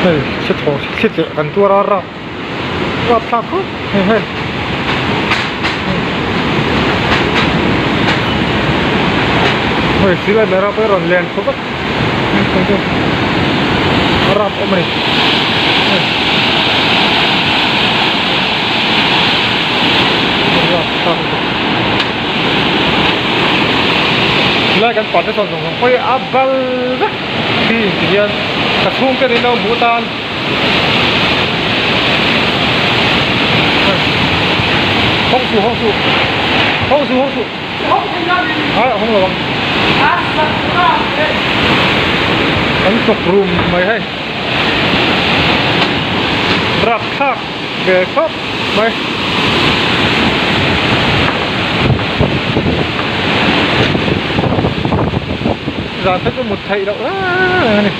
Hei thli thaw thli tleh kan tuar a rap rap thlak khawp mai hei. Hei silai berah pawh hi a rawn len khawp a a rap awm a ni. Helai kan pate sawn zawng zawng pawh hi a bal vek thin ti hian ka chhungte nen lo hmuh tan hawng suh hawng suh hawng suh hawng suh ai a hawng lo ang kan chawk rum mai hei rapthlak ve khawp mai. Zan te chu mut theih loh reng a ni.